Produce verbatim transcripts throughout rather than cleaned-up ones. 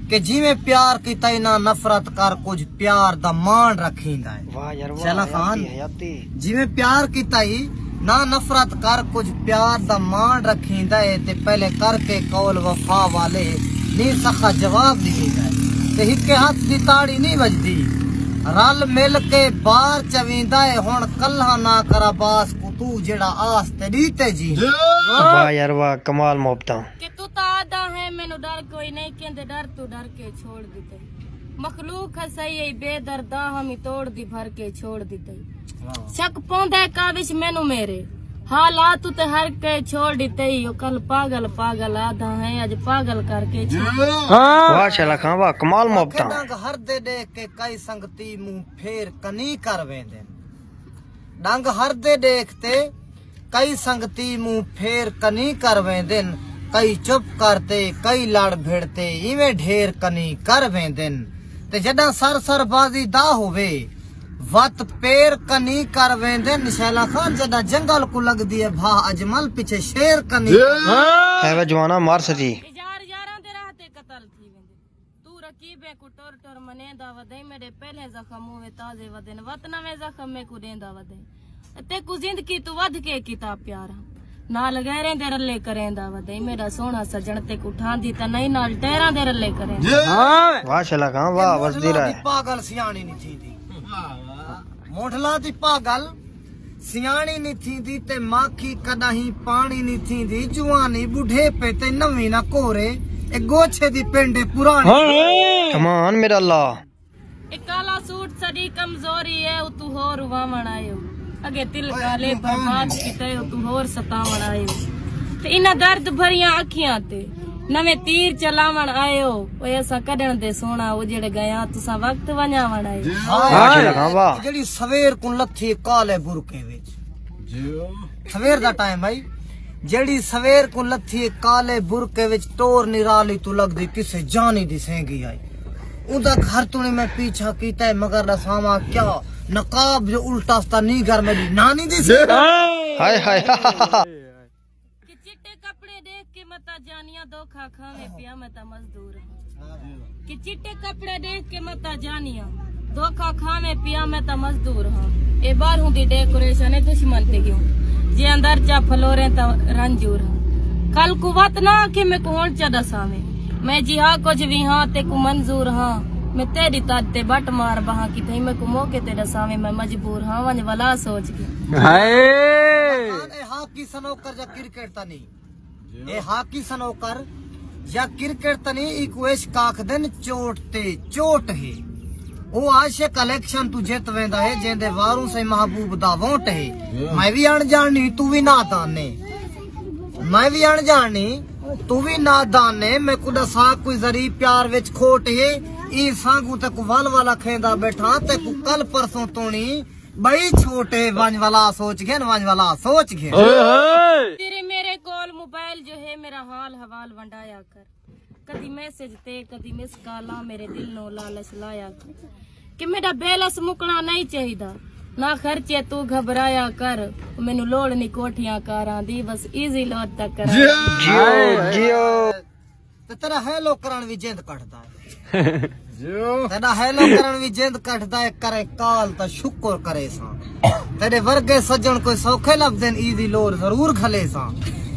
کہ جیویں پیار کیتا ہی نہ نفرت کر، کجھ پیار دا مان رکھیندا ہے۔ واہ یار واہ، شیلا خان، حیاتی، حیاتی۔ جیویں پیار کیتا ہی نہ نفرت کر، کجھ پیار دا مان رکھیندا ہے۔ تے پہلے کر کے قول وفا والے نی سخا جواب ݙیندا ہے۔ تے ہکے ہتھ دی تاڑی نی وڄدی، رل مل کے بار چویندا ہے۔ ہݨ کلہا نہ کر عباس کوں توں، جیڑھا آس تے ݙیتے جی۔ واہ یار واہ، کمال محبتاں۔ کہ توں تاں آہدا ہیں مینوں ݙر کوئی نہیں، کیندے ݙر توں ݙر کے چھوڑ ݙتے۔ مخلوق ہسائی اے بے دردا، ہمی توڑ دی بھر کے چھوڑ ݙتے۔ شک پوندا ہے کاوش مینوں میرے، حالات اتے ہر کے چھوڑ ݙتے۔ او کل پاگل پاگل آہدا ہیں، اڄ پاگل کر کے چھوڑ۔ واہ شیلا خان واہ، کمال محبتاں۔ ݙنگ ہر دے ݙیکھ کے کئی سنگتی منہ پھیر کنی کر ویندن۔ ݙنگ ہر دے ݙیکھ تے کئی سنگتی منہ پھیر کنی کر ویندن، کئی چپ کر تے، کئی لڑ بھڑ تے، ایویں ڈھیر کنی کر ویندن۔ تے جݙاں سر سر بازی دا ہووے، وت پیر کنی کر ویندن۔ شیلا خان، جݙاں جنگل کوں لڳدی ہے بھا اجمل، پچھے شیر کنی۔ ہے وے جوانا مار سچی۔ یار یاراں دے راہ تے قتل تھی ویندے۔ توں رقیبیں کوں ٹر ٹر منیندا ودیں، میݙے پہلے زخم اوویں تازے ودن، وت نویں زخم میکوں ݙیندا ودیں۔ تیکوں زندگی توں ودھ کے کیتا پیار ہا، نال غیریں دے رلے کریندا ودیں۔ میݙا سوہݨا سڄݨ، تیکوں ٹھاندی تاں نئیں، نال ٹیراں دے رلے کریندا۔ واہ شیلا خان واہ، وسدی رہے۔ پاگل سیاݨی نہیں تھیندی۔ مونڈھلا دی پاگل سیاݨی نی تھیندی تے ماکھی کݙاہیں پاݨی نی تھیندی۔ جوانی ٻڈھیپے تے نویں نہ کورے، اے گوچھے دی پنڈ اے پراݨی۔ کمان میرا اللہ۔ اے کالا سوٹ ساݙی کمزوری اے، اتوں ہور رواوݨ آئے ہو۔ اڳے تل کالے برباد کیتے، اتوں ہور ستاوݨ آئے ہو۔ تے انہاں درد بھریاں اکھیاں تے نویں تیر چلاوݨ آئے ہو۔ اوئے اساں کݙݨ دے سوہݨا اجڑ ڳئے ہاں، تساں وقت ونڄاوݨ آئے ہو۔ ہائے۔ واہ شیلا خان واہ۔ جیڑھی سویر کوں لتھی کالے برقعے وچ۔ سویر دا ٹائم آئی۔ جیڑھی سویر کوں لتھی کالے برقعے وچ، ٹور نرالی توں لڳدی کسے جانی دی سینگی آئی۔ اوندا گھر توں میں پیچھا کیتا ہے، مگر ݙساواں کیا، نقاب جو الٹا ستا نی گھر میری نانی دی سی۔ ہائے ہائے۔ کہ چٹے کپڑے ݙیکھ کے متاں جانیاں، دھوکا کھاویں پیا میں تاں مزدور ہاں۔ کہ چٹے کپڑے ݙیکھ کے متاں جانیاں، دھوکا کھاویں پیا میں تاں مزدور ہاں۔ اے ٻاہروں دی ڈیکوریشن ہے دشمن تے کیوں، جے اندر چا پھلوریں تاں رنجور ہاں۔ کل کوں وت نہ آکھیں میکوں ہݨ چا ݙساویں، میں جیہا کجھ وی ہاں تیکوں منظور ہاں۔ میں تیݙی تد تے بٹ مار ٻہاں، کتھائیں میکوں موقع تے ݙساویں، میں مجبور ہاں، ونڄ ولا سوچ کے۔ ہائے۔ اے ہاکی سنوکر یا کرکٹ تاں نہیں۔ اے ہاکی سنوکر یا کرکٹ تاں نہیں، ایکوں عشق آکھدن چوٹ تے چوٹ ہے۔ او عاشق الیکشن توں جت ویندا ہے، جیندے واروں سئیں محبوب دا ووٹ ہے۔ میں وی اݨ ڄاݨی، توں وی نادان ہے۔ میں وی اݨ ڄاݨی، توں وی نادان ہے۔ میکوں ݙسا کوئی ذری پیار وچ کھوٹ ہے۔ ایں سانگوں تیکوں ول ول اکھیندا ٻیٹھاں، تیکوں کل پرسوں توݨی ٻئی چھوٹ ہے، ونڄ ولا سوچ گھن، ونڄ ولا سوچ گھن۔ اوئے ہوئے۔ تیرے میرے کول موبائل جو ہے، میرا حال حوال ونڈایا کر۔ کدی میسج تے، کدی مس کالاں، میرے دل نوں لالچ لایا کر۔ کہ میݙا بیلنس مکݨا نہیں چاہیدا، نہ خرچے توں گھبرایا کر۔ مینوں لوڑ نہیں کوٹھیاں کاراں دی، بس ایزی لوڈ تک کرا۔ جیو، جیو۔ تے تیݙا ہیلو کرݨ وی جند کٹدا ہے۔ جیو۔ تیݙا ہیلو کرݨ وی جند کٹدا ہے، کرے کال تاں شکر کریساں۔ تیݙے ورگے سڄݨ کوئی سوکھے لبھدن، ایزی لوڈ ضرور گھلیساں۔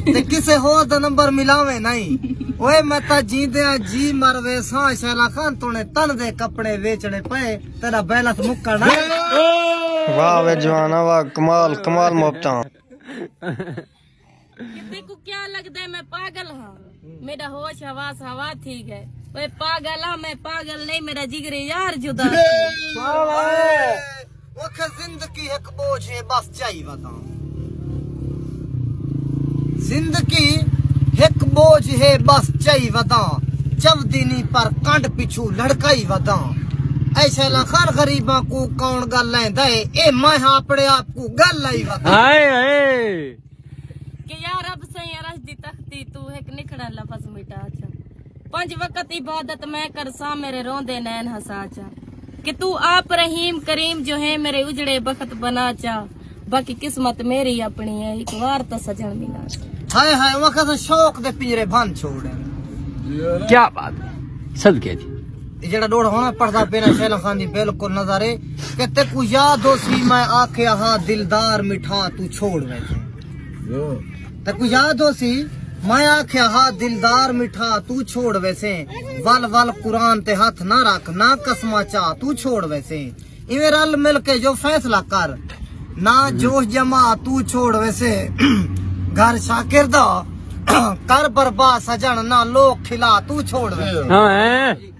تے کسے ہور دا نمبر ملاویں نہیں۔ اوئے میں تاں جیندیاں جی مر ویساں، شیلا خان توݨے تن دے کپڑے ویچݨے پئے، تیݙا بیلنس مکݨا ہے۔ واہ وے جوانا واہ، کمال، کمال محبتاں۔ کہ تیکوں کیا لڳدا ہے میں پاگل ہاں؟ میݙا ہوش حواس ہوا تھی ڳئے۔ اوئے پاگل ہاں میں، پاگل نہیں، میݙا جگری یار جدا۔ واہ واہ۔ اوکھے زندگی ہک ٻوجھ ہے بس چائی وداں۔ زندگی ہک ٻوجھ ہے بس چائی وداں۔ چودی نہیں پر کنڈ پچھوں لڑکائی وداں۔ اے شیلا خان غریباں کوں کون ڳل لیندا ہے؟ اے میں ہاں اپݨے آپ کوں ڳل لائی وداں۔ ہائے ہائے۔ کہ یا رب سئیں عرش دی تختی، توں ہک نکھڑا لفظ مٹا چا۔ پنج وقت عبادت میں کرساں، میرے روندے نین ہسا چا۔ کہ توں آپ رحیم کریم جو ہے، میرے اجڑے بخت بنا چا۔ باقی قسمت میری اپݨی ہے، ہک وار تاں سڄݨ ملا چا۔ ہائے ہائے، وقت شوق دے پنجرے بند چھوڑ۔ کیا بات ہے۔ صدقے دی۔ اے جیڑھا ݙوہڑا ہونا پڑھدا پینا شیلا خان دی بالکل نظر ہے کہ تیکوں یاد ہوسی میں آکھیا ہا دلدار مٹھا توں چھوڑ ویسیں۔ تیکوں یاد ہوسی میں آکھیا ہا دلدار مٹھا توں چھوڑ ویسیں۔ ول ول قرآن تے ہتھ نہ رکھ نہ قسماں چا توں چھوڑ ویسیں۔ ایویں رل مل کے جو فیصلہ کر نہ جوش جما توں چھوڑ ویسیں۔ گھر شاکر دا کر برباد سجݨ نہ لوک کھلا توں چھوڑ ویسیں۔ ہاں ہے۔